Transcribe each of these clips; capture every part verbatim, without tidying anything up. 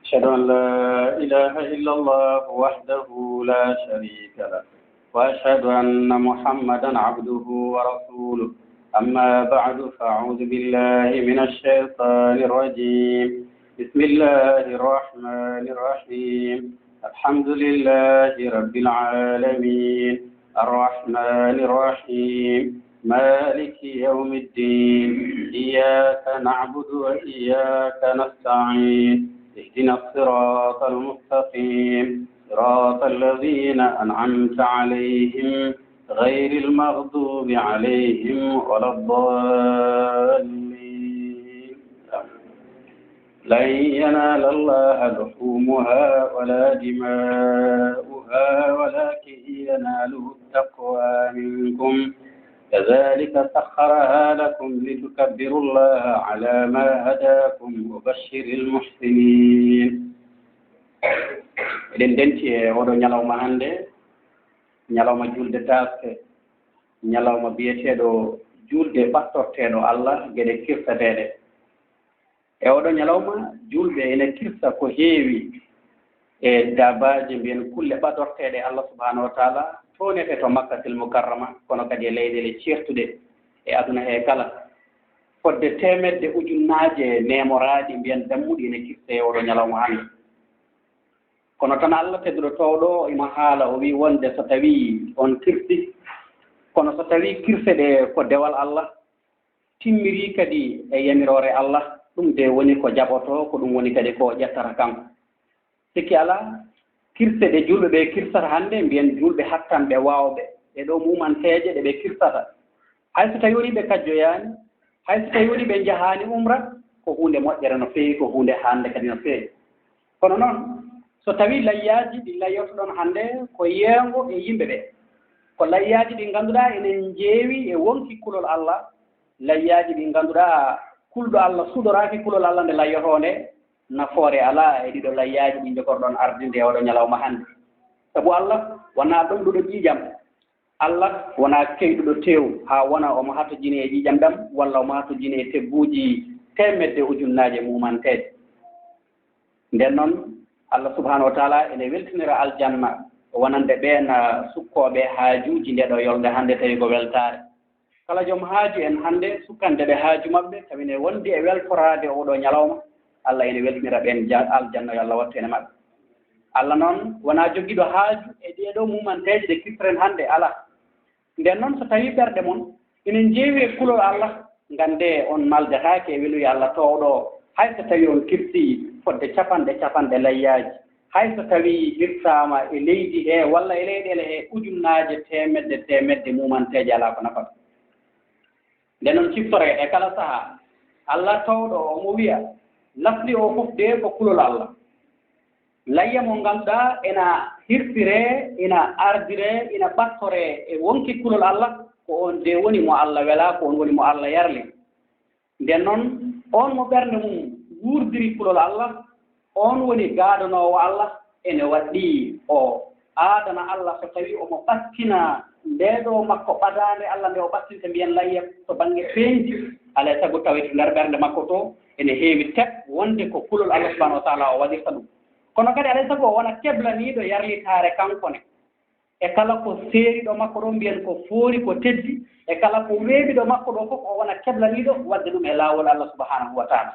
أشهد أن لا إله إلا الله وحده لا شريك له، وأشهد أن محمدا عبده ورسوله. أما بعد، فأعوذ بالله من الشيطان الرجيم. بسم الله الرحمن الرحيم. الحمد لله رب العالمين. الرحمن الرحيم. مالك يوم الدين. إياك نعبد وإياك نستعين. اهدنا الصراط المستقيم. صراط الذين أنعمت عليهم غير المغضوب عليهم ولا الضالين. لن ينال الله لحومها ولا دماؤها ولكن يناله التقوى منكم. كذلك سخرها لكم لتكبروا الله على ما هداكم وبشر المحسنين. Eɗen ndenti e oɗo ñalawma hannde, ñalawma julde taaske, ñalawma biyeteeɗo julde ɓattorteeɗo Allah geɗe kirsateeɗe. E oɗo ñalawma, julɓe ene kirsa ko heewi e daabaaji, mbiyen kulle ɓadorteeɗe Allah subhanahu wa taala, toonete to Makkatil Mukarrama, kono kadi e leyɗeele ceertuɗe e aduna he kala. Fodde teemedde ujunnaaje neemoraaɗi, mbiyen dammuɗi, ene kirsa e oɗo ñalawma hannde. Kono tan Allah tedduɗo toowɗo imo haala, o wi'i wonde so tawii on kirsi, kono so tawii kirse ɗe ko dewal Allah, timmirii kadi e yamiroore Allah, ɗum de woni ko jaɓotoo, ko ɗum woni kadi ko ƴettata kanko. Sikki alaa, kirse ɗe julɓe ɓe kirsata hannde, mbiyen julɓe hattanɓe, waawɓe, ɗe ɗo muumanteeje ɗe ɓe kirsata. Hay so tawii woni ɓe kajjoyaani, hay so tawii woni ɓe njahaani umra, ko huunde moƴƴere no feewi, ko huunde haande kadi no feewi. Kono noon, so tawii layyaaji ɗi layyortoɗon hannde ko yeengo e yimɓe ɓe, ko layyaaji ɗi ngannduɗaa ene njeewi e wonki kulol Allah, layyaaji ɗi ngannduɗaa kulɗo Allah suɗoraaki kulol Allah nde layyotoo nde, nafoore alaa e ɗiɗo layyaaji ɗi njogorɗon ardinde e oɗo ñalawma hannde. Sabu Allah wonaa ɗomɗuɗo ƴiiƴam, Allah wonaa keyɗuɗo teewu haa wona omo hatojini e ƴiiƴam ɗam, walla omo hatojini e tebbuuji teemedde ujunnaaje muumanteeje. Nden noon, Allah subhanahu wa taala ene weltinira aljanna wonande ɓeen, ah, sukkooɓe haajuuji nde ɗo yolnde hannde, tawi ko weltaare. Kala joom haaju en hannde, sukkande ɓe haaju maɓɓe, tawi ne wondi e weltoraade oɗo ñalawma, Allah ene weltinira ɓeen ja-, aljanna, yo Allah wattu en e maɓɓe. Allah noon wonaa jogiiɗo haaju e ɗee ɗoo muumanteeje ɗe kirtoren hannde, alaa. Nden noon, so tawii ɓerɗe mon ene njeewi e kulol Allah, nganndee on maldetaake e weluya Allah toowɗo o, hay so tawii on kirsii fodde capanɗe capanɗe layyaaji, hay so tawii hirsaama e leydi he walla e leyɗeele he ujunnaaje teemedde teemedde muumanteeje, alaa ko nafata. Nden noon ciftoree e kala sahaa, Allah toowɗo o omo wiya, lasli o fof de ko kulol Allah. Layya mo ngannduɗaa ena hirsiree, ena ardiree, ena ɓattoree e wonki kulol Allah, ko oon de woni mo Allah welaa, ko oon woni mo Allah yarli. Nden noon, oon mo ɓernde mum wuurdiri kulol Allah, oon woni gaadonoowo Allah, ene waɗɗii o aadana Allah so tawii omo ɓattina ndee ɗoo makko ɓadaande Allah nde o ɓattinta mbiyen layya to bannge peeñdi, alaa e sago tawete nder ɓernde makko to ene heewi tep wonde ko kulol Allah subhanahu wa taala o waɗirta ɗum. Kono kadi alaa e sago o wona keblaniiɗo yarlitaare kanko ne. E kala ko seeriɗo makko ɗo mbiyen ko foori, ko teddi, e kala ko weeɓiɗo makko ɗo fof o wona keblaniiɗo waɗde ɗum e laawol Allah subhanahu wa taala.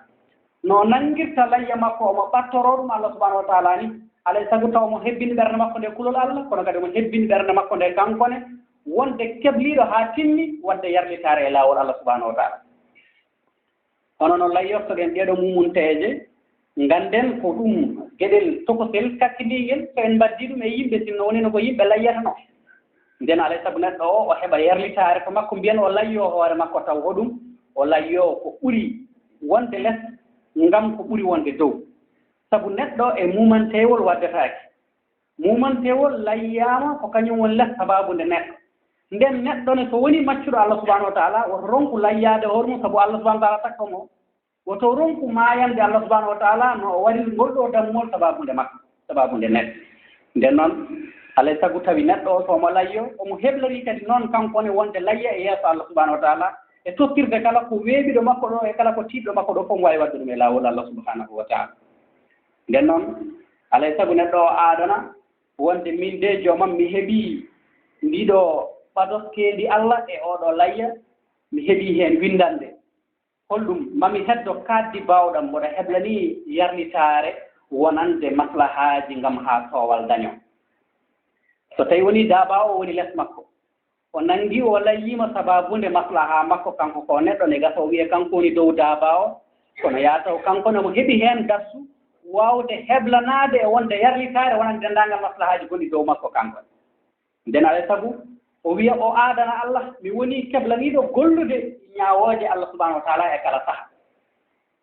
No nanngirta layya makko omo ɓattoroo ɗum Allah subhanahu wa taala ni, alaa e sago taw omo hebbini ɓernde makko nde kulol Allah, kono kadi omo hebbini ɓernde makko nde kanko ne, wonde kebliiɗo haa timmi waɗde yarlitaare e laawol Allah subhanahu wa taala. Hono no layyortoɗen ɗee ɗoo muumunteeje, ngannden ko ɗum geɗel tokosel kakkitiingel, so en mbaddii ɗum e yimɓe, sinno wonino ko yimɓe layyatanoo. Nden alaa e sago neɗɗo o, o heɓa yarlitaare to makko, mbiyen o layyoo hoore makko taw hoɗum, o layyoo ko ɓuri wonde les ngam ko ɓuri wonde dow. Sabu neɗɗo e muumanteewol waddataake. Muumanteewol layyaama ko kañum woni les sabaabu nde neɗɗo. Nden neɗɗo ne so woni maccuɗo Allah subhanahu wa taala, woto ronku layyaade hoore mum sabu Allah subhanahu wa taala takko mo. Woto ronku maayande Allah subhanahu wa taala no o waɗiri ngol ɗoo dammol sabaabu nde makko, sabaabu nde neɗɗo. Nden noon, alaa e sago tawi neɗɗo o so omo layyo, omo heblorii kadi noon kanko ne wonde layya e yeeso Allah subhanahu wa taala, e tottirde kala ko weeɓiɗo makko ɗo e kala ko tiiɗɗo makko ɗo fof, omo waawi waɗde ɗum e laawol Allah subhanahu wa taala. Nden noon, alay sago neɗɗo o aadana wonde min de joomam mi heɓii ndiɗo ɓadoskeendi Allah e oɗo layya, mi heɓii heen winndannde. Holɗum mami heddo kaaddi baawɗam mboɗo heblanii yarlitaare wonande maslahaaji ngam haa toowal daño. So tawi woni daabaa o woni les makko, o nanngi o layyiima sabaabu nde maslaha makko kanko ko neɗɗo ne gasa o wiya kanko woni dow daabaa o, kono yaa taw kanko ne mo heɓi heen darsu waawde heblanaade e wonde yarlitaare wonande denndaangal maslahaaji gonɗi dow makko kanko. Nden alay sago o wiya o aadana Allah mi woni keblaniiɗo gollude ñaawooje Allah subhanahu wa taala e kala saha.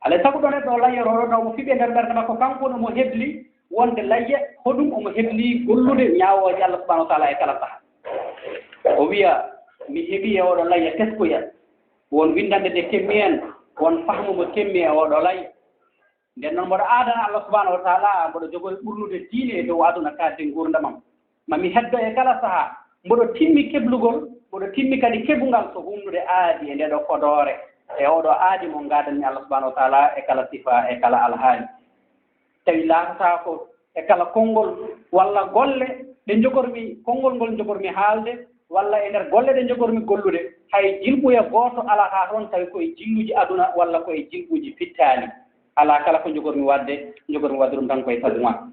Alay sago ɗo neɗɗo o layyoro ɗo taw mo fiɓe nder ɓernde makko kanko no mo hebli wonde layya hoɗum omo hebli gollude ñaawooje Allah subhanahu wa taala e kala saha. O wiya mi heɓi e oɗo layya teskuya won winndande nde kemmi en, won fahmu mo kemmi e oɗo layya. Nden noon mboɗo aadana Allah subhanahu wa taala mboɗo jogori ɓurnude diine e dow aduna kaadde nguurndamam. Mami heddo e kala saha mboɗo timmi keblugol, mboɗo timmi kadi kebungal so humnude aadi e ndeɗo fodoore e oɗo aadi mo ngaadanmi Allah subhanahu wa taala e kala sifa e kala alhaali. Tawi laatata ko e kala konngol walla golle ɗe njogormi, konngol ngol njogormi haalde walla e nder golle ɗe njogormi gollude, hay jilɓuya gooto alaa haa toon tawi ko e jilluuji aduna walla ko e jilɓuuji pittaali. Alaa kala ko njogormi waɗde, njogormi waɗde ɗum tan ko e sago maa.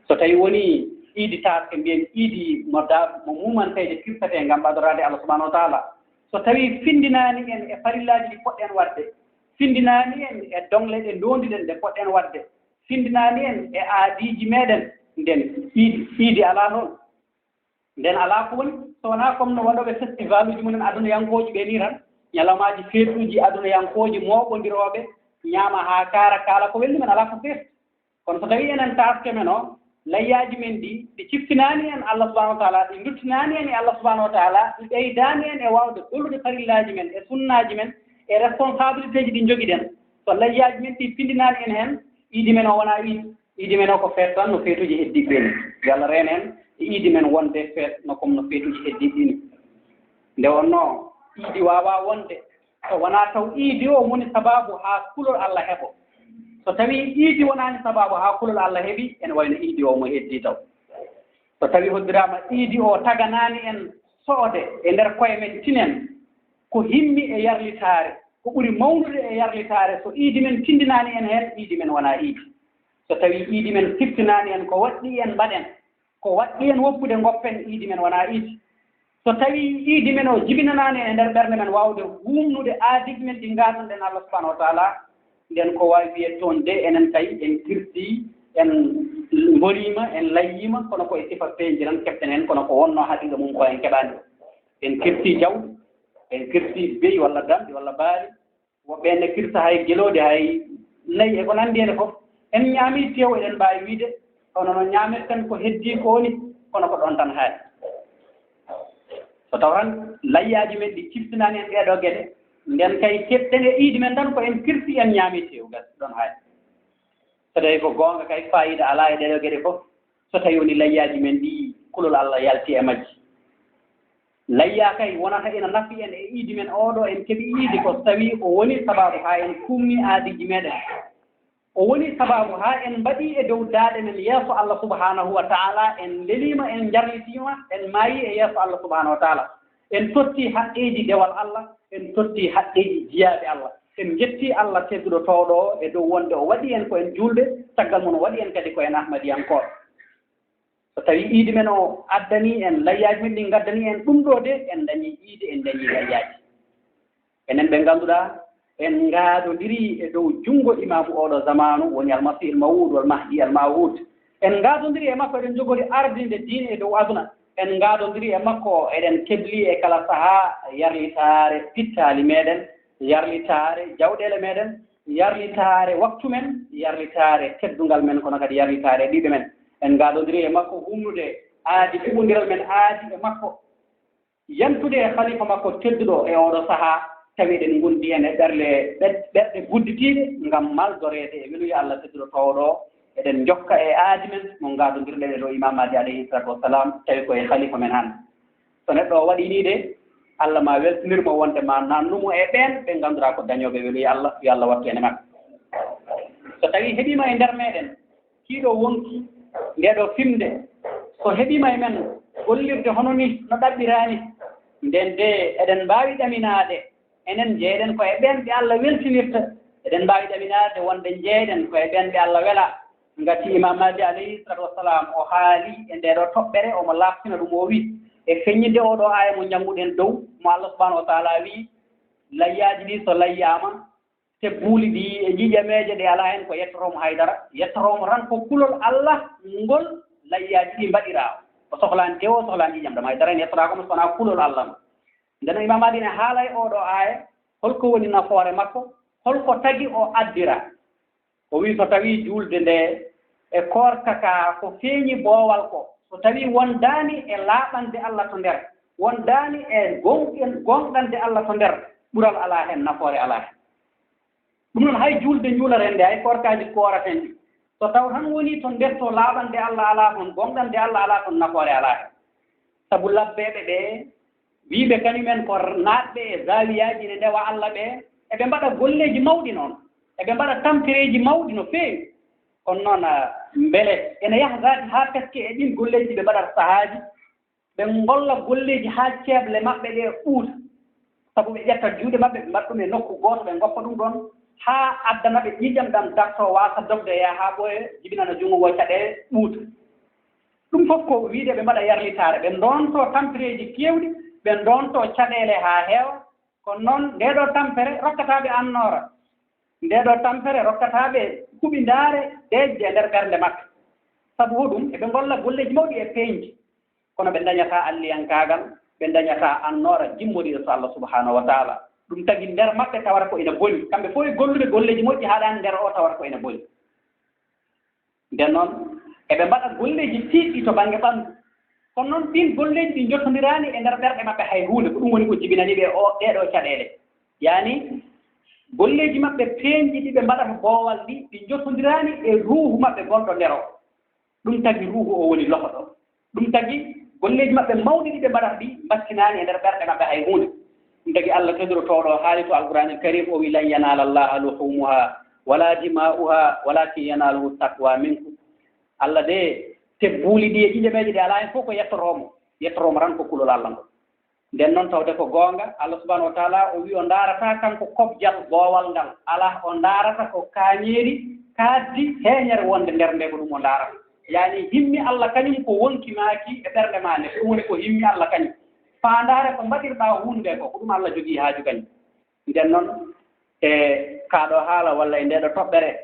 So tawi woni iidi taaske mbiyen iidi mo da mo muumanteeje kirtatee ngam ɓadoraade Allah subhanahu wa taala, so tawi findinaani en e farillaaji ɗi poɗɗen waɗde, findinaani en e doŋle ɗe ndoondiɗen ɗe poɗɗen waɗde, findinaani en e aadiiji meɗen, nden iidi iidi alaa toon. Nden alaa ko woni so wonaa comme no waɗooɓe festivaluuji mumen adunayankooji ɓe nii tan, ñalawmaaji feetuuji adunayankooji mooɓondirooɓe ñaama haa kaara kaala ko welni men alaa ko feetu. Kono so tawii enen taaske men o layyaaji men ɗi ɗi ciftinaani en Allah subhanahu wa taala, ɗi nduttinaani en e Allah subhanahu wa taala, ɗi ɓeydaani en e waawde gollude farillaaji men e sunnaaji men e responsabilitéeji ɗi njogiɗen, so layyaaji men ɗi pindinaani en heen, iidi men o wonaa iidi. Iidi men o ko feet tan no feetuuji heddiiɓe ni. Yo Allah reen en e iidi men wonde feet no comme no feetuuji heddiiɓe ni. Nde wonnoo iidi waawaa wonde so wonaa taw iidi o woni sabaabu haa kulol Allah heɓo. So tawii iidi wonaani sabaabu haa kulol Allah heɓi, ene wayno iidi o mo heddii taw. So tawii hoddiraama iidi o taganaani en so'ode e nder koye men tinen ko himmi e yarlitaare, ko ɓuri mawnude e yarlitaare, so iidi men tindinaani en heen, iidi men wonaa iidi. So tawii iidi men siftinaani en ko waɗɗii en mbaɗen, ko waɗɗii en woppude ngoppen, iidi men wonaa iidi. So tawii iidi men o jibinanaani en e nder ɓernde men waawde huumnude aadiiji men ɗi ngaadunɗen Allah subhanahu wa taala, nden ko waawi wiyeede toon de enen kay en kirsi, en mboriima, en layyiima, kono ko e sifa peeji tan keɓten heen, kono ko wonnoo haqiiqa mum ko en keɓaani. En kirsi jawdi, en kirsi beyi walla damɗi walla baali, woɓɓe ene kirsa hay gelooɗi, hay nayi e ko nanndi heen fof. En ñaami teew, eɗen mbaawi wiyde, kono noon ñaamirten ko heddii ko woni, kono ko ɗoon tan haali. So taw tan layyaaji men ɗi ciftinaani en ɗeeɗoo geɗe, nden kay keɓten e iidi men tan ko en kirsi, en ñaami teew, gas ɗoon haali. So tawii ko goonga kay, faayiida alaa e ɗeeɗoo geɗe fof, so tawii woni layyaaji men ɗi kulol Allah yalti e majji. Layyaa kay wonata ina nafi en e iidi men oo ɗoo, en keɓi iidi ko so tawii o woni sabaabu haa en kuumni aadiiji meɗen. O woni sabaabu haa en mbaɗii e dow daaɗe men yeeso Allah subhanahu wa taala, en leliima, en njarlitiima, en maayii e yeeso Allah subhanahu wa taala. En tottii haqqeeji dewal Allah, en tottii haqqeeji jiyaaɓe Allah. En njettii Allah tedduɗo toowɗo o e dow wonde o waɗi en ko en juulɓe, caggal mum o waɗi en kadi ko en Ahmadiyankooɓe. So tawii iidi men o addanii en, layyaaji men ɗi ngaddanii en ɗum ɗoo de, en dañii iidi, en dañii layyaaji. Enen ɓe ngannduɗaa en ngaadondirii e dow junngo imaamu oo ɗoo zamaanu, woni Almasiih el Mawuud, wal Mahdi al Mawuud. En ngaadondirii e makko, eɗen njogori ardinde diine e dow aduna. En ngaadondirii e makko, eɗen keblii e kala sahaa yarlitaare pittaali meɗen, yarlitaare jawɗeele meɗen, yarlitaare waktu men, yarlitaare teddungal men, kono kadi yarlitaare ɓiɓɓe men. En ngaadondirii e makko humnude aadi, huɓondiral men aadi e makko. Yantude e khalifa makko tedduɗo e oɗo sahaa, tawi eɗen ngondi heen e ɓerle, ɓer-, ɓerɗe gudditiiɗe ngam maldoreede e weluya Allah tedduɗo toowɗo o. Eɗen njokka e aadi men mo ngaadondirɗen e ɗo Imaam Mahdi alayhi salatu wassalam, tawi ko e khalifa men hannde. So neɗɗo o waɗii nii de, Allah ma weltinir mo wonde ma nannu mo e ɓeen ɓe ngannduɗaa ko dañooɓe weluya Allah, yo Allah wattu en e maɓɓe. So tawii heɓiima e nder meɗen, ɗiiɗo wonki, ndee ɗoo fimde, so heɓiima e men gollirde hono nii no ɗaɓɓiraani, nden de eɗen mbaawi ɗaminaade, enen njeyɗen ko e ɓeen ɓe Alla weltinirta, eɗen mbaawi ɗaminaade wonde njeyɗen ko e ɓeen ɓe Alla welaa. Ngati Imaam Mahdi alayhi salaatu wassalaam o haali e ndee ɗoo toɓɓere, omo laaɓtina ɗum, o wii, e feññinde oo ɗoo aaya mo njannguɗen dow, mo Alla subhaanahu wa taala wii, layyaaji ɗii so layyaama, tebbuuli ɗii e ƴiiƴameeje ɗe alaa heen ko yettoroo mo haydara, yettoroo mo tan ko kulol Alla ngol layyaaji ɗii mbaɗiraa. O sohlaani tew, o sohlaani ƴiiƴam ɗam, haydara heen yettoraako mo so wonaa kulol Alla ngol. Ndeen Imaam Mahdi ne haala e oo ɗoo aaya, holko woni nafoore makko, holko tagi o addira. O wii so tawii juulde ndee e koorka kaa ko feeñi boowal ko, so tawii wondaani e laaɓande Alla to nder, wondaani e gonɗen-, gonɗande Alla to nder, ɓural alaa heen, nafoore alaa heen. Ɗum noon, hay juulde njuularen nde, hay koorkaaji kooraten ɗi, so taw tan wonii to nder to laaɓande Alla alaa toon, gonɗande Alla alaa toon, nafoore alaa heen. Sabu labbeeɓe ɓee, wiyɓe kañum en ko naatɓe e zaawiyaaji ne ndewa Alla ɓee, eɓe mbaɗa golleeji mawɗi noon, eɓe mbaɗa tampereeji mawɗi no feewi. Kono noon, ah, mbele ene yaha zaati haa teske e ɗiin golleeji ɓe mbaɗata sahaaji, ɓe ngolla golleeji haa ceeble maɓɓe ɗee ɓuuta. Sabu ɓe ƴetta juuɗe maɓɓe, ɓe mbaɗa ɗum e nokku gooto, ɓe ngoppa ɗum ɗoon haa addana ɓe ƴiiƴam ɗam dartoo, waasa dogde, yaha haa ɓooya, jibinana junngo ngoo caɗeele, ɓuuta. Ɗum fof ko wiyde ɓe mbaɗa yarlitaare, ɓe ndoontoo tampereeji keewɗi, ɓe ndoontoo caɗeele haa heewa. Kono noon, ndee ɗoo tampere rokkataa ɓe annoora, ndee ɗoo tampere rokkataa ɓe huɓindaare deeƴde e nder ɓernde maɓɓe. Sabu hoɗum? Eɓe ngolla golleeji mawɗi e peeñɗi, kono ɓe ndañataa alliyankaagal, ɓe ndañataa annoora jimmoriiɗo to Allah subhaanahu wa taala. Ɗum tagi nder maɓɓe tawata ko ina boni. Kamɓe fof e gollude golleeji moƴƴi, haaɗaani nder oo tawata ko ina boni. Nden noon, eɓe mbaɗa golleeji tiiɗɗi to bannge ɓanndu. Kono noon, ɗiin golleeji ɗi njottondiraani e nder ɓerɗe maɓɓe hay huunde. Ko ɗum woni ko jibinani ɓe oo, ɗee ɗoo caɗeele. Yaani, golleeji maɓɓe peeñɗi ɗi ɓe mbaɗata boowal ɗi, ɗi njottondiraani e ruuhu maɓɓe gonɗo nder oo. Ɗum tagi ruuhu o woni loho ɗo. Ɗum tagi golleeji maɓɓe mawɗi ɗi ɓe mbaɗata ɗi mbattinaani e nder ɓerɗe maɓɓe hay huunde. Ɗum tagi Allah tedorotooɗo haali to Alqur'aanil Kariim, o wi, "Lan yanaala Llaaha luhuumuhaa wa laa dimaa'uhaa walaakin yanaaluhu taqwa minkum." Allah de, tebbuuli ɗi e ƴiiƴameeje ɗe alaa heen fof ko yettoroo mo. Yettoroo mo tan ko kulol Allah ngol. Nden noon, tawde ko goonga, Allah subhaanahu wa taala o wi o ndaarataa kanko kobjal boowal ngal. Alaa, o ndaarata ko kaañeeri kaaɗdi heeñere wonde nder nde, ko ɗum o ndaarata. Yaani himmi Allah kañum ko wonki maaki e ɓernde maa nde, ɗum woni ko himmi Allah kañum. Faandaare ko mbaɗirɗaa huunde ko, ko ɗum Allah jogii haaju kañum. Nden noon, e kaa ɗoo haala walla e ndee ɗoo toɓɓere,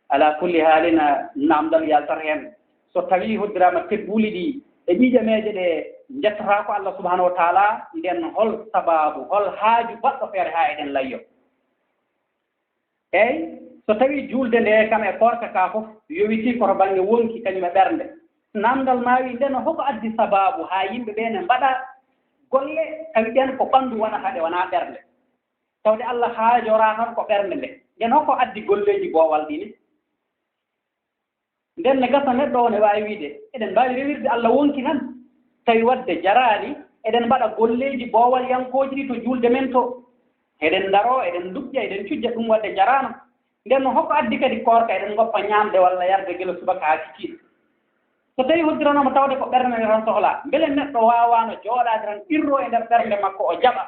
alaa kulli haalin, naamndal yaltat heen. So tawii hoddiraama tebbuuli ɗi e ƴiiƴameeje ɗe njettotaako Allah subhaanahu wa taala, nden hol sabaabu, hol haaju baɗɗo feere haa eɗen layyo? Eey, so tawii juulde nde kam e koorka kaa fof yowitii ko to bannge wonki kañum e ɓernde, naamndal maa wii, nden hoko addi sabaabu haa yimɓe ɓee ne mbaɗa golle tawi ɗeen ko ɓanndu waɗata ɗe, wonaa ɓernde? Tawde Allah haajoraa tan ko ɓernde nde. Nden hoko addi golleeji boowal ɗi ni? Nden ne gasa neɗɗo o ne waawi wiide, eɗen mbaawi rewirde Allah wonki tan, tawi waɗde jaraani, eɗen mbaɗa golleeji boowalyankooji ɗi to juulde men to. Eɗen ndaroo, eɗen nduƴƴa, eɗen cujja, ɗum waɗde jaraano. Nden no hoko addi kadi koorka, eɗen ngoppa ñaamde walla yarde gila subaka haa kikiiɗe? So tawii hoddiranooma tawde ko ɓernde nde tan sohlaa, mbele neɗɗo waawaano jooɗaade tan, irroo e nder ɓernde makko, o jaɓa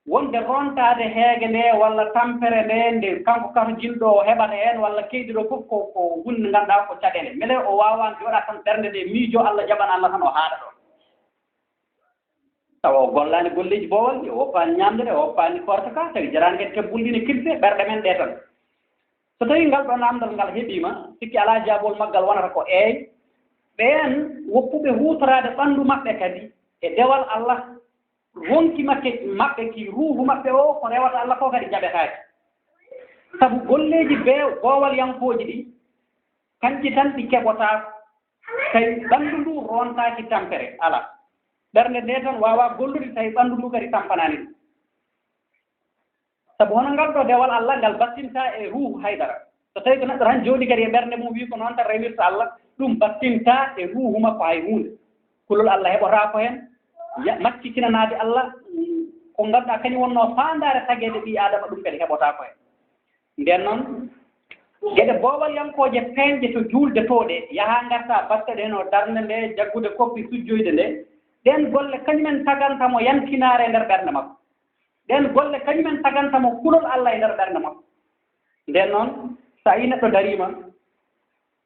wonde rontaade heege nde walla tampere nde, nde kanko katojinɗo o heɓata heen, walla keyɗiɗo fof ko, ko hunde ngannduɗaa ko caɗeele. Mbele o waawaa jooɗaade tan ɓernde nde miijoo Allah jaɓana Allah tan o haaɗa ɗoon? Tawa o gollaani golleeji boowal ɗi, o woppaani ñaamde ɗe, o woppaani koorka ka, tawi jaraani kadi tebbul ɗi ne kirse ɓerɗe men ɗe tan. So tawii ngal ɗoo naamndal ngal heɓiima, sikki alaa jaabol maggal wonata ko eey, ɓeen woppuɓe huutoraade ɓanndu maɓɓe kadi e dewal Allah, wonki maɓɓe, maɓɓe ki, ruuhu maɓɓe o, ko rewata Allah ko kadi jaɓetaake. Sabu golleeji be boowalyankooji ɗi, kanji tan ɗi keɓotaako, tawi ɓanndu ndu rontaaki tampere, alaa. Ɓernde nde tan waawaa gollude, tawi ɓanndu ndu kadi tampanaani ɗum. Sabu hono ngal ɗoo dewal Allah, ngal battintaa e ruuhu haydara. So tawii ko neɗɗo tan jooɗii kadi e ɓernde mum, wii ko noon tan rewirta Allah, ɗum battintaa e ruuhu makko hay huunde. Kulol Allah heɓotaako heen, ya-, maccitinanaade Allah, mm, ko ngannduɗaa kañum wonnoo faandaare tageede ɓii Aadama, ɗum kadi heɓotaako heen. Nden noon, Geɗe boowalyankooje peeñɗe to juulde too ɗe, yaha ngarta batte ɗe no darnde nde, jaggude koppi, sujjoyde nde, ɗeen golle kañumen tagantamo yantinaare e nder ɓernde makko. Ɗeen golle kañumen tagantamo kulol Allah e nder ɓernde makko. Nden noon, so a yii neɗɗo dariima,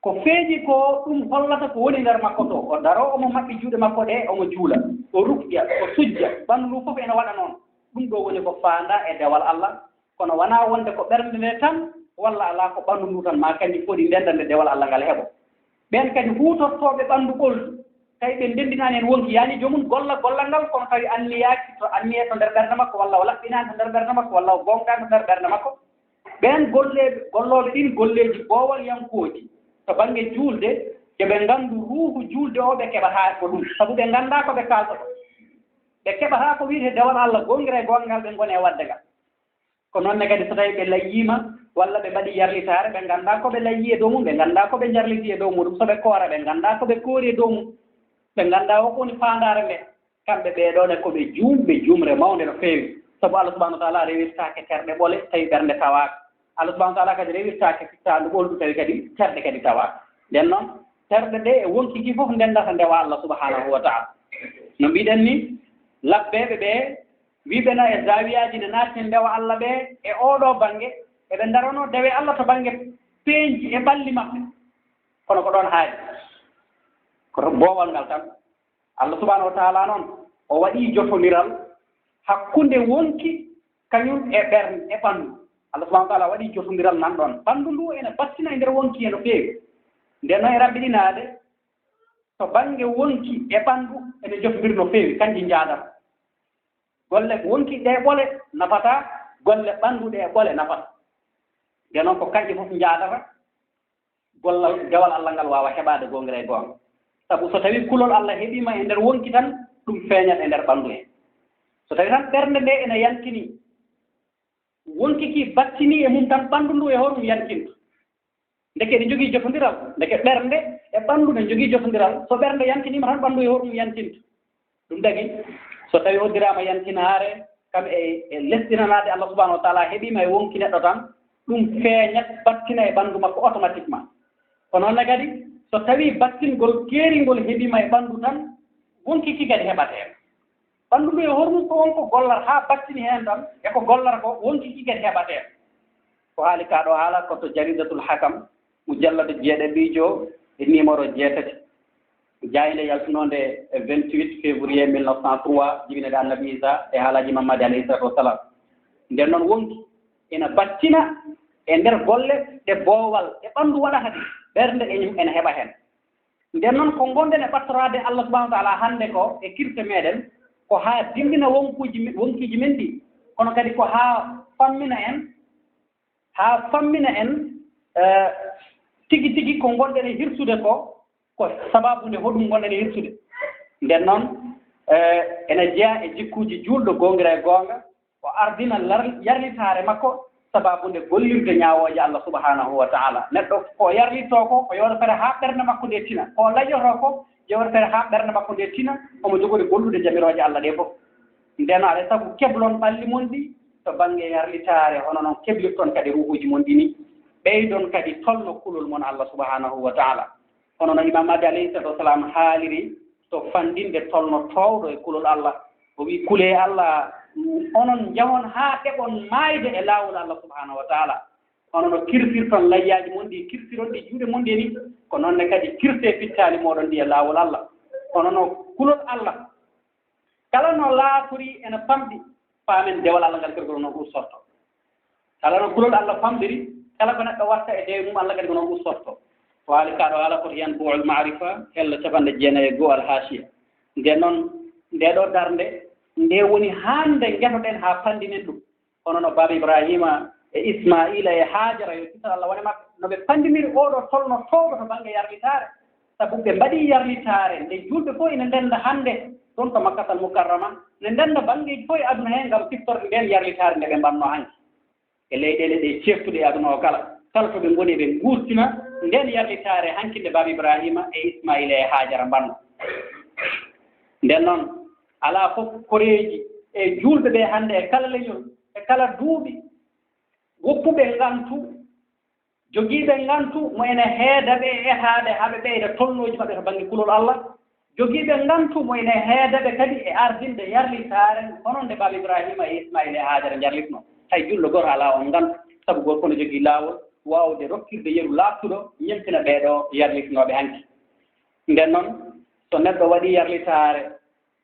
ko feeñi ko ɗum hollata ko woni nder makko to, o daroo, omo maɓɓi juuɗe makko ɗe, omo juula, o rukƴa, o sujja, ɓanndu ndu fof ene waɗa noon. Ɗum ɗo woni ko faandaa e dewal Allah, kono wanaa wonde ko ɓernde nde tan, walla alaa ko ɓanndu ndu tan, maa kanji fof ɗi ndenda nde dewal Allah ngal heɓo. Ɓeen kadi huutortooɓe ɓanndu ɓoldu, tawi ɓe ndenndinaani heen wonki, yaani joomum golla gollal ngal, kono tawi anniyaaki to, anniya to nder ɓernde makko, walla o laɓɓinaani to nder ɓernde makko, walla o goongɗaani to nder ɓernde makko. Ɓeen golleeɓe, gollooɓe ɗiin golleeji boowalyankooji to bannge juulde, yo ɓe nganndu ruuhu juulde o, ɓe keɓataa ko ɗum, sabu ɓe nganndaa ko ɓe kaalata ɗo. Ɓe keɓataa ko wiyetee dewal Allah goongira e goonga ngal ɓe ngoni e waɗde ngal. Ko noon ne kadi, so tawii ɓe layyiima walla ɓe mbaɗii yarlitaare, ɓe nganndaa ko ɓe layyii e dow mum, ɓe nganndaa ko ɓe njarlitii e dow muɗum. So ɓe koora, ɓe nganndaa ko ɓe koori e dow mum, ɓe nganndaa o ko woni faandaare nde. Kamɓe ɓee ɗoo ne ko ɓe juumɓe juumre mawnde no feewi. Sabu Allah subhanahu wa taala rewirtaake terɗe ɓole tawi ɓernde tawaaka. Allah subhanahu wa taala kadi rewirtaake fittaandu ɓoldu tawi kadi terɗe kadi tawaaka. Nden noon, terɗe ɗe e wonki ki fof ndendata ndewa Allah subhanahu wa taala. No mbiɗen ni, labbeeɓe ɓe wiɓe na e zawiyaaji ne naatni ndewa Allah ɓe e oo ɗoo bannge, eɓe ndaranoo dewe Allah to bannge peeñji e ɓalli maɓɓe. Kono ko ɗoon haaɗi. Ko to boowal ngal tan. Allah subhanahu wa taala noon, o waɗii jotondiral hakkunde wonki kañum e ɓernde, e ɓanndu. Allah subhanahu wa taala waɗii jotondiral nan ɗoon. Ɓanndu ndu ene battina e nder wonki he no feewi. Nden noon e raɓɓiɗinaade, to bannge wonki e ɓanndu ene jotondiri no feewi, kanji njaadata. Golle wonki ɗe ɓole nafata, golle ɓanndu ɗe ɓole nafata. Nden noon ko kanƴe fof njaadata, gollal, dewal Allah ngal waawa heɓaade goongira e goonga. Sabu so tawii kulol Allah heɓiima e nder wonki tan, ɗum feeñat e nder ɓanndu he. So tawii tan ɓernde nde ene yankinii, wonki ki battinii e mum tan, ɓanndu ndu e hoore mum yankinta. Ndeke eɗe njogii jotondiral, ndeke ɓernde e ɓanndu ne njogii jotondiral. So ɓernde yantiniima tan, ɓanndu e hoore mum yankinta. Ɗum tagi, so tawii hoddiraama yantinaare, kam e, e lesɗinanaade Allah subhanahu wa taala heɓiima e wonki neɗɗo tan, ɗum feeñat, battina e ɓanndu makko automatiquement. Ko noon ne kadi, so tawii battingol keeringol heɓiima e ɓanndu tan, wonki ki kadi heɓat heen. Ɓanndu ndu e hoore mum ko won ko gollata haa battini heen tan, e ko gollata ko, wonki ki kadi heɓat heen. Ko haali kaa ɗoo haala ko to Jaridatul Hakam, mujalladu jeeɗiɗiijo e numéro jeetati. Jaaynde yaltunoonde e vingt-huit février mille neuf cent trois, jibinande Annabi Isa e haalaaji Mammadi alayhi salatu wassalam. Nden noon wonki ina battina e nder golle ɗe boowal e ɓanndu waɗata ɗi, ɓernde e ñum ene heɓa heen. Nden noon ko ngonɗen e ɓattoraade Allah subhanahu wa taala hannde ko e kirse meɗen, ko haa dimmbina wonkuuji me-, wonkiiji men ɗi, kono kadi ko haa fammina en, haa fammina en, eh, tigi tigi ko ngonɗen e hirsude ko, ko sababu nde hoɗum ngonɗen e hirsude. Nden noon, eh, ene jeyaa e jikkuuji juulɗo goongira e goonga, o ardina lar-, yarlitaare makko sababu nde gollirde ñaawooje Allah subhanahu wa taala. Neɗɗo ko o yarlitoo ko, o yewta feere haa ɓernde makko nde tina. Ko o layyotoo ko, yewta feere haa ɓernde makko nde tina, omo jogori gollude jamirooje Allah ɗe fof. Nden noon, alaa e sago keblon ɓalli mon ɗi to bannge yarlitaare, hono noon keblirton kadi ruuhuuji mon ɗi ni. Ɓeydon kadi tolno kulol mon Allah subhanahu wa taala. Hono no Imam Mahdi alayhi salatu wassalam haaliri to fanndinde tolno toowɗo e kulol Allah. O wi'i, "Kulee Allah, onon njahon haa ɗeɓon maayde e laawol Allah subhanahu wa taala. Hono no kirsirton layyaaji mon ɗi, kirsiron ɗi juuɗe mon ɗi ni, ko noon ne kadi kirsee pittaali mooɗon ɗi e laawol Allah." Hono no kulol Allah kala no laatori ene famɗi, paamen dewal Allah ngal kadi ko noon usorto. Kala no kulol Allah famɗiri, kala ko neɗɗo watta e dewe mum Allah kadi ko noon usorto. Ko haali kaa ɗoo haala ko to Yanbu'ul Ma'rifa, hella capanɗe jeenayi e go'o, Al Haashiya. Nden noon, ndee ɗoo darnde, nde woni hannde ngetoɗen haa panndinen ɗum. Hono no Baaba Ibraahiima e Ismaa'iila e Haajara, yo kisal Allah won e maɓɓe, no ɓe panndiniri oo ɗoo tolno toowɗo to bannge yarlitaare. Sabu ɓe mbaɗii yarlitaare nde juulɓe fof ina ndennda hannde ɗoon to Makkatal Mukarrama, ne ndennda banngeeji fof e aduna hee ngam siftorde ndeen yarlitaare nde ɓe mbaɗnoo hanki. E leyɗeele ɗe ceertuɗe e aduna o kala, kala to ɓe ngoni, ɓe nguurtina ndeen yarlitaare hanki nde Baaba Ibraahiima e Ismaa'iila e Haajara mbaɗnoo. Nden noon, alaa fof koreeji e juulɓe ɓe hannde e kala leñol, e kala duuɓi, woppuɓe ngantu, Jogiiɓe ngantu mo ene heeda ɓe e etaade haa ɓe ɓeyda tolnooji maɓɓe to bannge kulol Allah. Jogiiɓe ngantu mo ene heeda ɓe kadi e ardinde yarlitaare, hono nde Baaba Ibraahiima e Ismaayila e Haajara njarlitnoo. Hay julɗo gooto alaa oon ngantu, sabu gooto fof no jogii laawol waawde rokkirde yeru laaɓtuɗo, ñemtina ɓee ɗoo yarlitnooɓe hanki. Nden noon, so neɗɗo waɗii yarlitaare,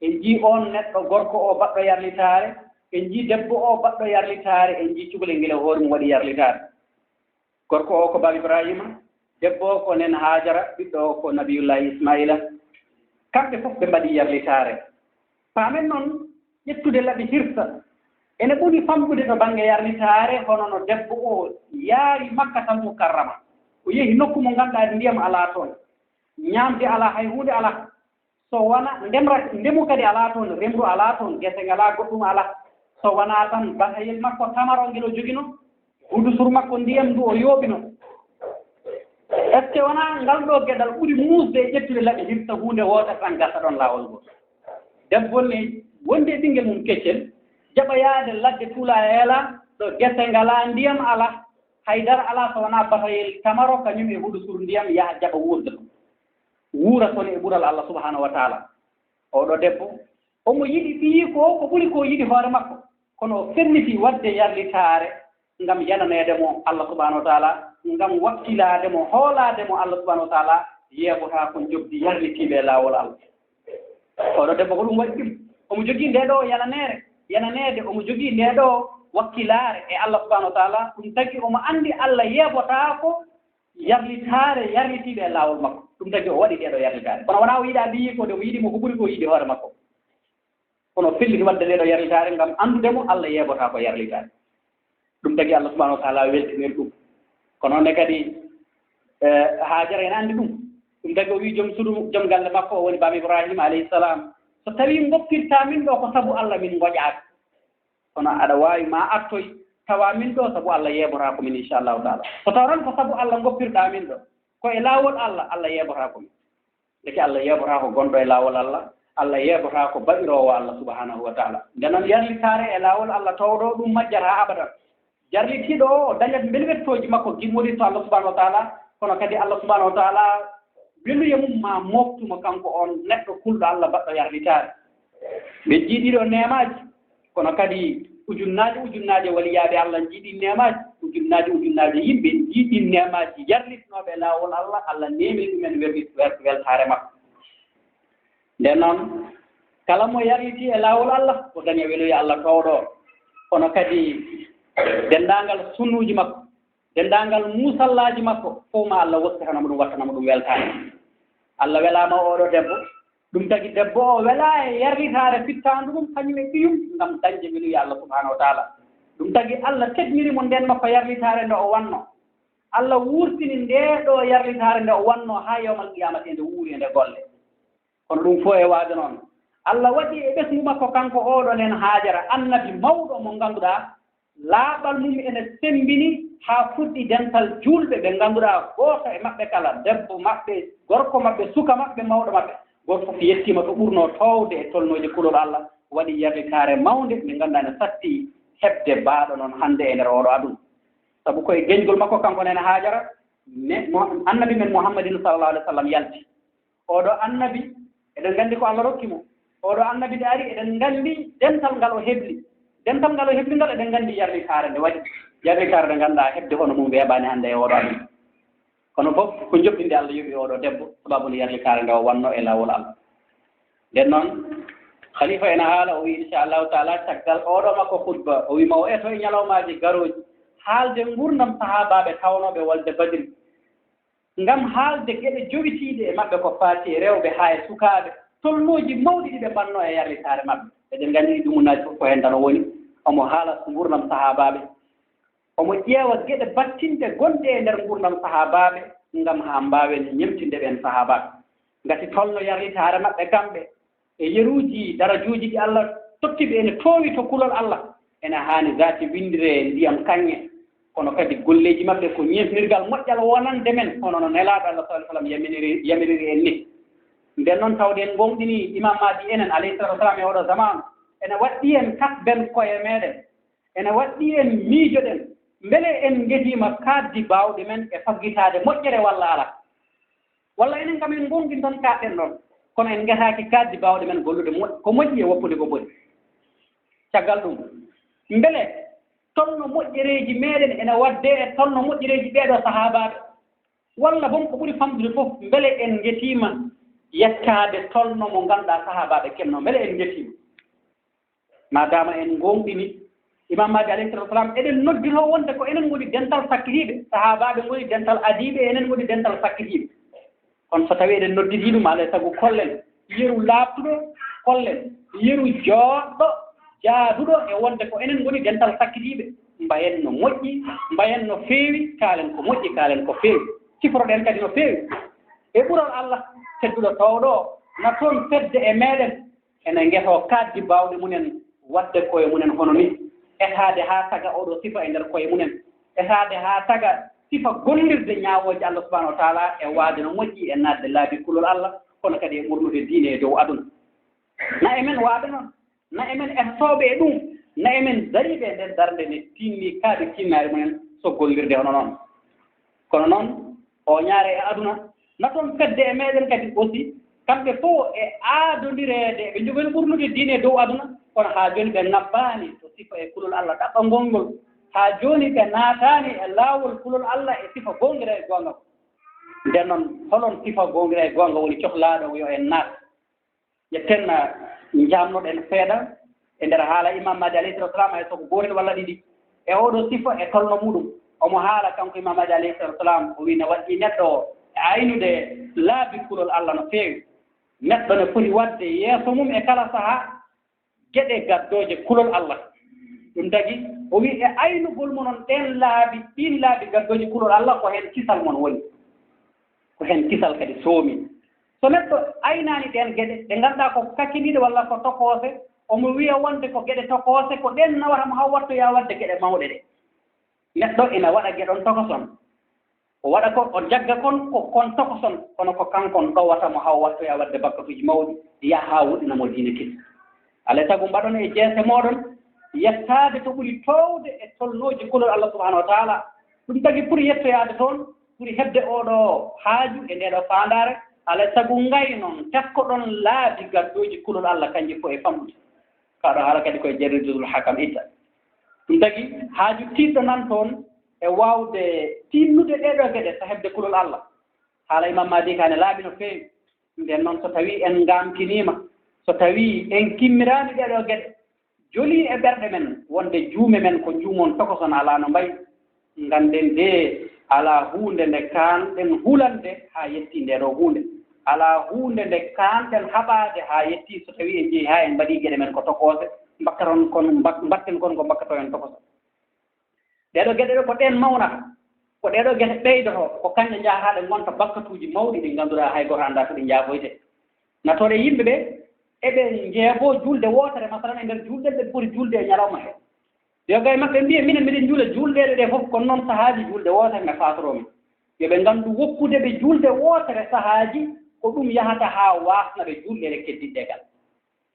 en njii oon neɗɗo gorko o baɗɗo yarlitaare, en njii debbo o baɗɗo yarlitaare, en njii cukalel ngel e hoore mum waɗi yarlitaare. Gorko o ko Baaba Ibraahiima, debbo o ko Nene Haajara, ɓiɗɗo o ko Nabiyullaahi Ismaayila. Kamɓe fof ɓe mbaɗi yarlitaare. Paamen noon, ƴettude laɓi hirsa ene ɓuri famɗude to bannge yarlitaare, hono no debbo o yaari Makkatal Mukarrama. O yehi nokku mo ngannduɗaa ndiyam alaa toon, ñaamde alaa, hay huunde alaa. So wonaa ndemra, ndemu kadi alaa toon, remru alaa toon, gese ngalaa, goɗɗum alaa. So wonaa tan batayel makko tamaro ngel o joginoo, hudusul makko ndiyam ndu o yooɓinoo. Est-ce que wonaa ngal ɗoo geɗal ɓuri muusde e ƴettude laɓi hirsa huunde wootere tan gasa ɗoon laawol ngol? Debbo ne wondi e ɓinngel mum keccel, jaɓa yaade ladde Tuula Eela ɗo gese ngalaa, ndiyam alaa, hay dara alaa so wonaa batayel tamaro kañum e hudusul ndiyam yaha jaɓa wuurde ɗum. Wuura kono e ɓural Allah subhanahu wa taala. Oɗo debbo, omo yiɗi ɓiyi ko, ko ɓuri ko yiɗi hoore makko. Kono o felliti waɗde yarlitaare ngam yananeede mo Allah subhanahu wa taala, ngam wakkilaade mo, hoolaade mo Allah subhanahu wa taala, yeebotaa ko njoɓdi yarlitiiɓe e laawol Allah. Oɗo debbo ko ɗum waɗi ɗum. Omo jogii nde ɗo yananeere, yananeede, omo jogii nde ɗo wakkilaare e Allah subhanahu wa taala. Ɗum tagi omo anndi Allah yeebotaa ko yarlitaare yarlitiiɓe e laawol makko. Ɗum tagi o waɗi ɗee ɗo yarlitaare. Kono wonaa o yiɗaa ɓiyi ko de, o yiɗi mo ko ɓuri ko yiɗi hoore makko. Kono o felliti waɗde ɗee ɗo yarlitaare ngam anndude mo Allah yeebotaa ko yarlitaare. Ɗum tagi Allah subhanahu wa taala weltinir ɗum. Kono ne kadi, eh, Haajara ene anndi ɗum. Ɗum tagi o wii joom suudu, joom galle makko, o woni Baaba Ibraahiima alayhi salaam, "So tawii ngoppirtaa min ɗo ko sabu Allah min ngoƴaaka." Kono aɗa waawi ma artoy tawa min ɗo sabu Allah yeebotaako min, inchallahu taala. So tawa tan ko sabu Allah ngoppirɗaa min ɗo, ko e laawol Allah, Allah yeebotaako min. Ndeke Allah yeebotaako gonɗo e laawol Allah, Allah yeebotaako baɗiroowo Allah subhanahu wa taala. Nde noon yarlitaare e laawol Allah towɗo ɗum majjata abadan. Jarlitiiɗo o, o dañat mbelwettooji makko gimmoɗi to Allah subhanahu wa taala, kono kadi Allah subhanahu wa taala weluye mum ma moftu mo kanko on neɗɗo kulɗo Allah baɗɗo yarlitaare. Ɓe njii ɗiɗo neemaaji, kono kadi ujunnaaje ujunnaaje waliyaaɓe Allah njii ɗin neemaaji, ujunnaaje ujunnaaje yimɓe njii ɗin neemaaji yarlitnooɓe laawol Allah, Allah neemini ɗumen werdi-, wer-, weltaare makko. Nden noon, kala mo yarlitii e laawol Allah, o daña weluye Allah towɗo. Kono kadi denndaangal sunnuuji makko, denndaangal muusallaaji makko, fof ma Allah wostitana mo ɗum, wattana mo ɗum weltaare. Allah welaama oɗo debbo, ɗum tagi debbo o welaa e yarlitaare fittaandu mum, kañum e ɓiyum, ngam dañde weluye Allah subhanahu wa taala. Ɗum tagi Allah teddiniri mo nden makko yarlitaare nde o wanno. Allah wurtini nde ɗo yarlitaare nde o wanno haa yawmal qiyamati e nde wuuri e nde golle. Kono ɗum fof e waade noon, Allah waɗi e ɓesngu makko kanko oɗo nen Haajara, annabi mawɗo mo ngannduɗaa laaɓal mum ene semmbini haa fuɗɗi dental juulɓe ɓe ngannduɗaa gooto e maɓɓe kala, debbo maɓɓe, gorko maɓɓe, suka maɓɓe, mawɗo maɓɓe, gooto fof yettiima to ɓurnoo toowde e tolnooji kulol Allah, waɗi yarlitaare mawnde nde ngannduɗaa ene satti heɓde baaɗo noon hannde e nder oɗo aduna. Sabu ko e geñgol makko kanko nen Haajara, ne, mo, annabi men Muhammadin sallallahu alaihi wa sallam yalti. Oɗo annabi, eɗen nganndi ko Allah rokki mo. Oɗo annabi nde ari, eɗen nganndi dental ngal o hebli. Dental ngal o hebli ngal, eɗen nganndi yarlitaare nde waɗi. Yarlitaare nde ngannduɗaa heɓde hono mum weeɓaani hannde e oɗo aduna. Kono fof ko njoɓdi nde Allah yoɓi oɗo debbo, sababu nde yarlitaare nde o wanno e laawol Allah. Nden noon, Khalifa ena haala, o wi, inchallahu taala, caggal oɗo makko khutba, o wi ma o eto e ñalawmaaji garooji, haalde ngurdam sahaabaaɓe tawnooɓe wolde Badri. Ngam haalde geɗe jowitiiɗe e maɓɓe ko faati e rewɓe haa e sukaaɓe, tolnooji mawɗi ɗi ɓe mbaɗnoo e yarlitaare maɓɓe. Eɗen nganndi ɗi ɗumunnaaji fof ko heen tan o woni, omo haala ngurdam sahaabaaɓe. Omo ƴeewa geɗe battinɗe gonɗe e nder ngurdam sahaabaaɓe, ngam haa mbaawen ñemtinde ɓeen sahaabaaɓe. Ngati tolno yarlitaare maɓɓe kamɓe, e yeruuji, darajuuji ɗi Allah tokki ɓe ene toowi to kulol Allah, ene haani zaati winndire ndiyam kaŋŋe. Kono kadi golleeji maɓɓe ko ñeefnirgal moƴƴal wonande men, hono no Nelaaɗo Allah sallallahu alaihi wasallam yamiriri, yamiriri en ni. Nden noon tawde en ngoongɗinii Imam Mahdi enen, alayhi salatu wasalam, e oɗo zamaanu, ene waɗɗii en kasben koye meɗen, ene waɗɗii en miijoɗen, Mbele en ngetiima kaaddi baawɗi men e faggitaade moƴƴere walla alaa? Walla enen kam en ngoonɗin tan kaaɗɗen ɗoon, kono en ngetaaki kaaddi baawɗi men gollude mo-, ko moƴƴi e woppude ko boni? Caggal ɗum, mbele tolno moƴƴereeji meeɗen ene waɗde e tolno moƴƴereeji ɓeeɗoo sahaabaaɓe? Walla boom ko ɓuri famɗude fof, mbele en ngetiima yettaade tolno mo ngannduɗaa sahaabaaɓe keɓnoo? Mbele en ngetiima? Maadaama en ngoongɗini, Imaam Mahdi alayhi salaatu wa salaam, eɗen noddiroo wonde ko enen ngoni dental sakkitiiɓe, sahaabaaɓe ngoni dental adiiɓe, enen ngoni dental sakkitiiɓe. Kono so tawii eɗen nodditii ɗum, alaa e sago kollen yeru laaɓtuɗo, kollen yeru jooɗɗo, jaaduɗo e wonde ko enen ngoni dental sakkitiiɓe. Mbayen no moƴƴi, mbayen no feewi, kaalen ko moƴƴi, kaalen ko feewi. Ciforoɗen kadi no feewi. E ɓural Allah, tedduɗo toowɗo o, na toon fedde e meeɗen, ene ngetoo kaaddi baawɗe mumen waɗde koye mumen hono nii, etaade haa taga oɗo sifa e nder koye mumen, etaade haa taga sifa gollirde ñaawooje Allah subhanahu wa taala e waade no moƴƴi e naatde laabi kulol Allah, kono kadi e ɓurnude diine e dow aduna. Na e men waade noon, na e men etotooɓe e ɗum, na e men dariiɓe e nder darnde nde tiinnii kaaɗi tiinnaari mumen so gollirde hono noon. Kono noon, o ñaare e aduna, na toon fedde e meeɗen kadi aussi, kamɓe fof e aadondireede, ɓe njogori ɓurnude diine e dow aduna, kono haa jooni ɓe ngabbaani to sifa e kulol Allah ɗaɓɓangol ngol. Haa jooni ɓe naataani e laawol kulol Allah e sifa goongira e goonga. Nden noon, holon sifa goongira e goonga woni cohlaaɗo yo en naat? Ƴetten, ah, njaamnoɗen seeɗa e nder haala Imaam Mahdi alayhi salaatu wa salaam, hay so ko gootel walla ɗiɗi e oɗo sifa e tolno muɗum. Omo haala kanko Imaam Mahdi alayhi salaatu wa salaam, o wiyi ne waɗɗii neɗɗo o e aynude laabi kulol Allah no feewi. Neɗɗo ne foti waɗde yeeso mum e kala sahaa geɗe gaddooje kulol Allah. Ɗum tagi o wiyi e aynugol mo noon ɗeen laabi, ɗiin laabi gaddooji kulol Allah, ko heen kisal mon woni. Ko heen kisal kadi soomi. So neɗɗo aynaani ɗeen geɗe ɗe ngannduɗaa ko kakkiniiɗe walla ko tokoose, omo wiya wonde ko geɗe tokoose, ko ɗeen nawata mo haa wattoyaa waɗde geɗe mawɗe ɗe. Neɗɗo ina waɗa geɗe on tokoson. O waɗa ko, o jagga kon ko kon tokoson, kono ko kankon ɗowata mo haa o wattoyaa waɗde bakkatuuji mawɗi, yaha haa woɗɗina mo diine kisi. Alaa e sago mbaɗon e jeese mooɗon yettaade to ɓuri toowde e tolnooji kulol Allah subhanahu wa taala. Ɗum tagi pour yettoyaade toon, ɓuri heɓde oɗo haaju e ndeeɗo faandaare, alaa e sago ngaynon, tekkoɗon laabi gaddooji kulol Allah, kanji fof e famɗude. Kaɗo haala kadi koye Jariidatul Hakam itta. Ɗum tagi haaju tiiɗɗo nan toon e waawde tinnude ɗeeɗo geɗe so heɓde kulol Allah. Haala Imaam Mahdi ka ne laaɓi no feewi. Nden noon, so tawii en ngaamkiniima, so tawii en kimmiraani ɗeeɗo geɗe, jolii e ɓerɗe men wonde juume men ko juumon tokoson alaa no mbayi. Ngannden de, alaa huunde nde kaanɗen hulande haa yettii ndee ɗoo huunde. Alaa huunde nde kaanɗen haɓaade haa yettii so tawii en njehii haa en mbaɗii geɗe men ko tokoose, mbakkaton kon, mbak-, mbaɗten kon ko mbakkatoyen tokoso. Ɗeeɗoo geɗe ɗoo ko ɗeen mawnata, ko ɗeeɗoo geɗe ɓeydoto, ko kañƴe njahata ɗe ngonta bakkatuuji mawɗi ɗi ngannduɗaa hay gooto anndaa to ɗi njaaboytee. Nattoore yimɓe ɓe, eɓe njeeboo juulde wootere, masalan, e nder juulɗe ɓe poti juulde e ñalawma hee. Yo gay maɓɓe mbiya, minen miɗen njuula juulɗeele ɗee fof, kono noon sahaaji juulde wootere ne faatoroo min. Yo ɓe nganndu woppude ɓe juulde wootere sahaaji, ko ɗum yahata haa waasna ɓe juulɗeele kedditɗe gal.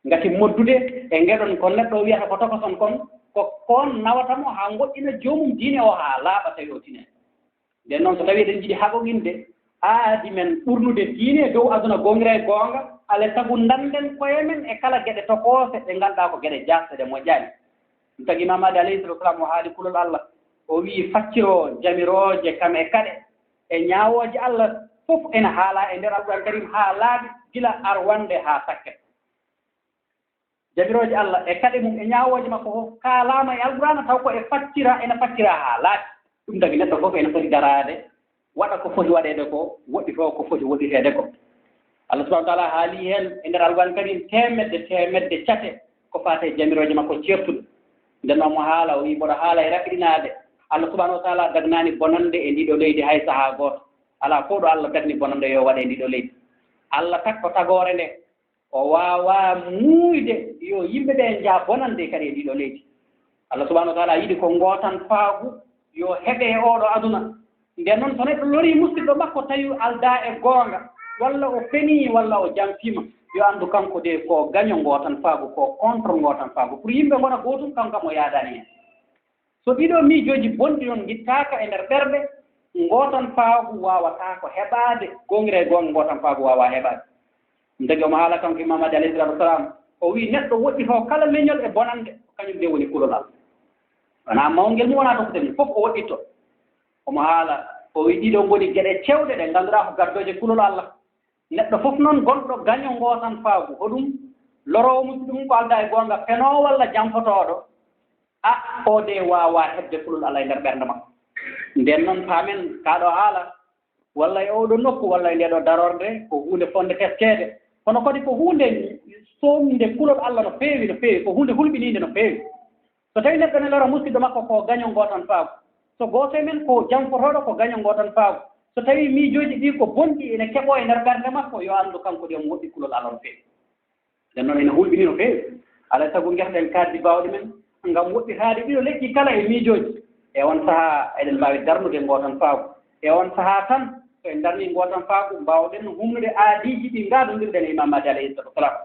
Ngati moddude e ngeɗon kon neɗɗo o wiyata ko tokoson kon, ko kon nawata mo haa ngoɗɗina joomum diine o haa laaɓa tawi o tinani. Nden noon, so tawii eɗen njiɗi haɓoyinde aadi men ɓurnude diine e dow aduna goongira e goonga, alaa e sago ndannden koye men e kala geɗe tokoose ɗe ngannduɗaa ko geɗe jaasɗe ɗe moƴƴaani. Ɗum tagi Imaam Mahdi alayhi salaatu wa salaam o haali kulol Allah, o wiyi facciroo jamirooje kam e kaɗe e ñaawooje Allah fof ene haalaa e nder Alquraan Kariim haa laaɓi gila arwannde haa sakkere. Jamirooje Allah e kaɗe mum e ñaawooje makko fof kaalaama e Alqur'aana, taw ko e faccira, ene faccira haa laaɓi. Ɗum tagi neɗɗo fof ene foti daraade, waɗa ko foti waɗeede ko, woɗɗitoo ko foti woɗɗiteede ko. Allah subhanahu wa taala haali heen e nder Alqur'aana Kariim teemedde, teemedde cate ko faati e jamirooje makko ceertuɗe. Nden noon mo haala, o wiyi mboɗo haala e raɓɓiɗinaade. Allah subhanahu wa taala dagnaani bonannde e ndiiɗo leydi hay sahaa gooto. Alaa fof ɗo Allah dagni bonannde yo waɗe e ndiiɗo leydi. Allah tag ko tagoore nde. O waawaa muuyde yo yimɓe ɓe njaha bonande kadi e ndiiɗo leydi. Allah subhanahu wa taala yiɗi ko ngootan faagu yo heɓe e ooɗo aduna. Nden noon, so neɗɗo lorii musidɗo makko tawi aldaa e goonga, walla o fenii, walla o jamfiima, yo anndu kanko de ko gaño ngootan faagu, ko contre ngootan faagu. Pour yimɓe ngona gootum, kanko kam o yaadaani heen. So ɗiɗo miijooji bonɗi noon ngittaaka e nder ɓerɗe, ngootan faagu waawataa ko heɓaade, goongira e goonga ngootan faagu waawaa heɓaade. Ɗum tagi omo haala kanko Imam Mahdi alayhi salatu wasalam, o wii neɗɗo woɗɗitoo kala leñol e bonannde, ko kañum de woni kulol Allah. Wonaa mawngel mum, wonaa tokkude mum, fof o woɗɗitto. Omo haala, o wii ɗiɗo ngoni geɗe cewɗe ɗe ngannduɗaa ko gaddooje kulol Allah. Neɗɗo fof noon gonɗo gaño ngootan faagu, hoɗum loroowo musidɗo mum ko aldaa e goonga, penoowo walla janfotooɗo, a, o de waawaa heɓde kulol Allah e nder ɓernde makko. Ndeen noon paamen kaa ɗo haala, walla e oo ɗoo nokku, walla e ndee ɗoo darorde, ko huunde fotnde teskeede. Kono kadi ko huunde sooñde kulol Allah no feewi, no feewi, ko huunde hulɓiniinde no feewi. So tawii neɗɗo ne lora musidɗo makko, ko gaño ngootan faagu. So gooto e men ko janfotooɗo, ko gaño ngootan faagu. So tawii miijooji ɗii ko bonɗi ene keɓoo e nder ɓernde makko, yo anndu kanko de omo woɗɗi kulol Allah no feewi. Nden noon ene hulɓini no feewi. Alaa e sago ngerɗen kaaddi baawɗe men ngam woɗɗitaade ɗiɗo leƴƴi kala e miijooji. E oon sahaa eɗen mbaawi darnude ngootan faagu. E oon sahaa tan, so en darnii ngootan faagu, mbaawɗen humnude aadiiji ɗi ngaadondirɗen e Imam Mahdi alayhi salatu wasalam.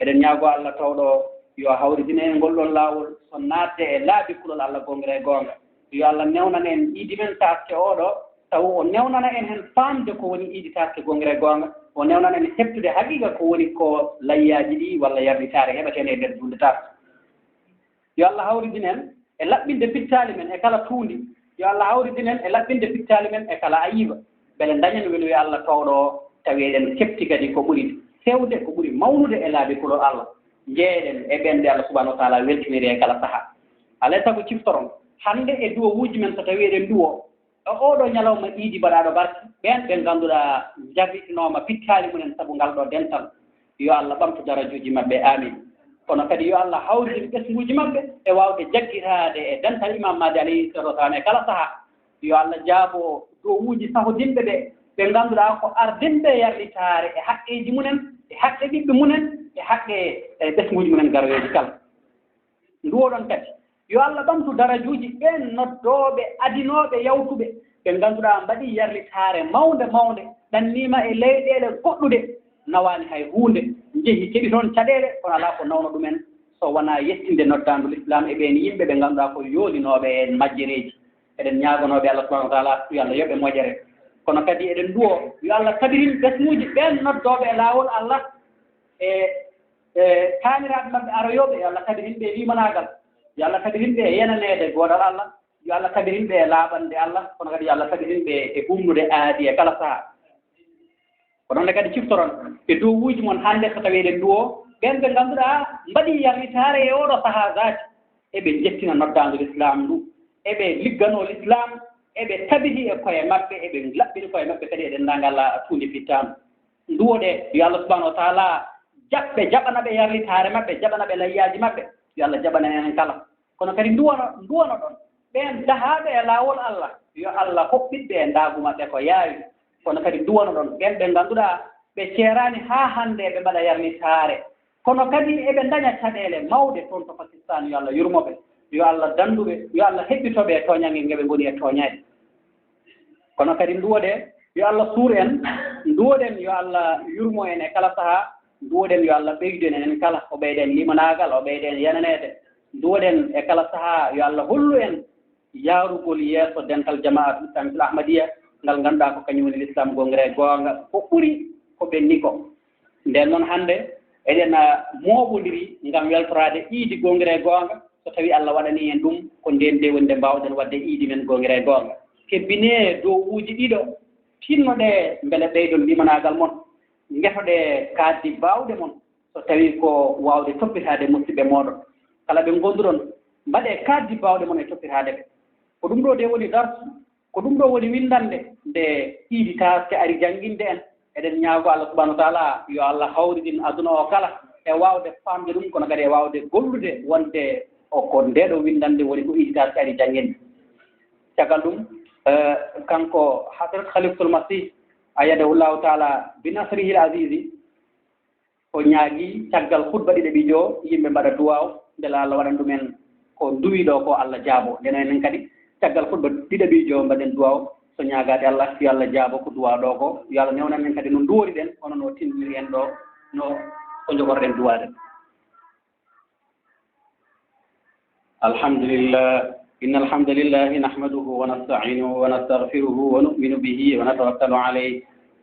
Eɗen ñaagoo Allah tawɗo yo hawridin en e ngol ɗoon laawol, so naatde e laabi kulol Allah goongira e goonga. Yo Allah newnan en iidi men taaske oo ɗoo, tawa o newnana en heen faamde ko woni iidi taaske goongira e goonga, o newnana en heɓtude haqiiqa ko woni ko layyaaji ɗii walla yarlitaare heɓateende e nder juulde taaske. Yo Allah hawridin en e laɓɓinde pittaali men e kala tuundi. Yo Allah hawridin en e laɓɓinde pittaali men e kala ayiba. Mbele ndañen weluya Allah towɗo o, tawi eɗen keɓti kadi ko ɓuri fewde, ko ɓuri mawnude e laabi kulol Allah. Njeeɗen e ɓen ɓe Allah subhanahu wa taala weltiniri e kala saha. Alaa e sago ciftoron hannde e duwowuuji men, so tawi eɗen duwo, e oo ɗoo ñalawma iidi baɗaaɗo barke, ɓeen ɓe ngannduɗaa njarritinooma pittaali mumen sabu ngal ɗoo dental, yo Allah ɓamtu darajuuji maɓɓe, amin. Kono kadi yo Allah hawridin ɓesnguuji maɓɓe e waawde jaggitaade e dental Imam Mahdi alayhi salatu wasalam e kala saha. Yo Allah jaabo duwowuuji sahodinɓe ɓe, ɓe ngannduɗaa ko ardinɓe yarlitaare e haqqeeji mumen, e haqqe ɓiɓɓe mumen, e haqqe, e ɓesnguuji mumen garoyooji kala. Nduwoɗon kadi, yo Allah ɓamtu darajuuji ɓeen noddooɓe adinooɓe yawtuɓe, ɓe ngannduɗaa mbaɗii yarlitaare mawnde mawnde, ɗanniima e leyɗeele goɗɗuɗe, nawaani hay huunde, njehi keɓi toon caɗeele, kono alaa ko nawna ɗumen so wonaa yettinde noddaandu Lislaam e ɓeen yimɓe ɓe ngannduɗaa ko yoolinooɓe e majjereeji. Eɗen ñaaganooɓe Allah subhanahu wa taala yo Allah yoɓ ɓe moƴƴere. Kono kadi eɗen nduwo yo Allah tabitin ɓesnguuji ɓeen noddooɓe e laawol Allah e, e taaniraaɓe maɓɓe aroyooɓe, yo Allah tabitin ɓe e liimanaagal, yo Allah tabitin ɓe e yenaneede goodal Allah, yo Allah tabitin ɓe e laaɓande Allah, kono kadi yo Allah tabitin ɓe e humnude aadi e kala sahaa. Ko ɗon ne kadi ciftoron e duwowuuji mon hannde, so tawii eɗen nduwo ɓeen ɓe ngannduɗaa mbaɗii yarlitaare e ooɗoo sahaa zaati, eɓe njettina noddaandu Lislaam ndu, eɓe ligganoo Lislaam, eɓe tabiti e koye maɓɓe, eɓe laɓɓini koye maɓɓe kadi e denndaangal tuundi fittaandu. Nduwoɗe yo Allah subhanahu wa taala jaɓ ɓe, jaɓana ɓe yarlitaare maɓɓe, jaɓana ɓe layyaaji maɓɓe. Yo Allah jaɓana en kala. Kono kadi nduwano, nduwano ɗon ɓeen dahaaɓe e laawol Allah, yo Allah hoɓɓit ɓe e ndaagu maɓɓe ko yaawi. Kono kadi nduwano ɗon ɓeen ɓe ngannduɗaa ɓe ceeraani haa hannde ɓe mbaɗa yarlitaare. Kono kadi eɓe ndaña caɗeele mawɗe toon to Pakistan, yo Allah yurmo ɓe, yo Allah danndu ɓe, yo Allah heɓɓito ɓe e tooñannge nge ɓe ngoni e tooñaade. Kono kadi nduwoɗe, yo Allah suur en, nduwoɗen yo Allah yurmo en e kala sahaa, nduwoɗen yo Allah ɓeydu en enen kala, o ɓeyda en limanaagal, o ɓeyda en yenaneede. Nduwoɗen e kala sahaa yo Allah hollu en yaarugol yeeso dental Jamaatu Islamiyatul Ahmadiyya, ngal ngannduɗaa ko kañum woni Lislaam goongira e goonga, ko ɓuri ko ɓenni ko. Ndeen noon hannde eɗen, ah, mooɓondiri ngam weltoraade iidi goongira e goonga, so tawii Allah waɗanii en ɗum, ko ndeen nde woni nde mbaawɗen waɗde iidi men goongira e goonga. Kebbinee duwowuuji ɗiɗo, tinnoɗee mbele ɓeydon limanaagal mon, ngetoɗee kaaddi baawɗe mon, so tawii ko waawde toppitaade musiɓɓe mooɗon. Kala ɓe ngonduɗon, mbaɗee kaaddi baawɗe mon e toppitaade ɓe. Ko ɗum ɗo de woni darsu, ko ɗum ɗo woni winndannde nde iidi taaske ari jannginde en. Eɗen ñaagoo Allah subhanahu wa taala yo Allah hawridin aduna o kala e waawde faamde ɗum, kono kadi e waawde gollude wonde o ko ndee ɗo winndannde woni ko iidi taaske ari jannginde. Caggal ɗum, eh, kanko Hadrat Khalifatul Masih ayyadahullahu taala bi nasrihil azizi, o ñaagii caggal khutba ɗiɗaɓiijo yimɓe mbaɗa duwaaw, mbela Allah waɗan ɗumen ko nduwii ɗo ko Allah jaabo. Ndeen enen kadi caggal khutba ɗiɗaɓiijo mbaɗen duwaaw, so ñaagaade Allah, yo Allah jaabo ko duwaa ɗo ko, yo Allah newnan en kadi no nduworiɗen, kono no tindiniri en ɗo, no ko njogorɗen duwaade. Alhamdulillah. إن الحمد لله نحمده ونستعينه ونستغفره ونؤمن به ونتوكل عليه،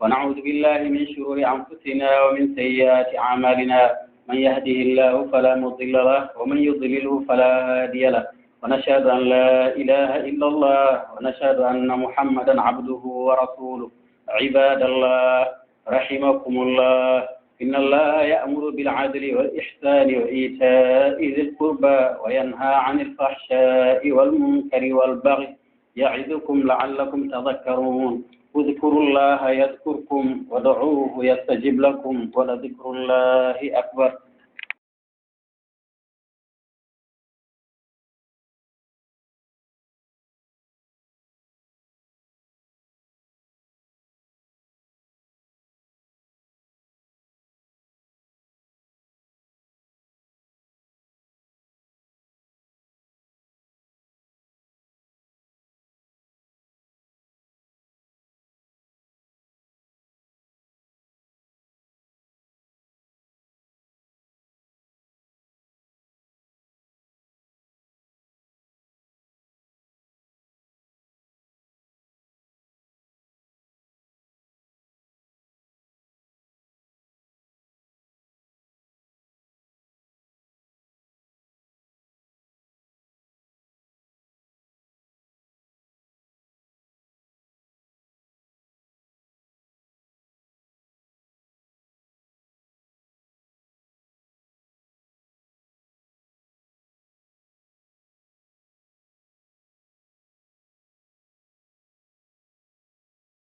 ونعوذ بالله من شرور أنفسنا ومن سيئات أعمالنا. من يهده الله فلا مضل له، ومن يضلله فلا هادي له. ونشهد أن لا إله إلا الله، ونشهد أن محمدا عبده ورسوله. عباد الله، رحمكم الله، إن الله يأمر بالعدل والإحسان وإيتاء ذي القربى، وينهى عن الفحشاء والمنكر والبغي، يعظكم لعلكم تذكرون. اذكروا الله يذكركم، وادعوه يستجب لكم، ولذكر الله أكبر.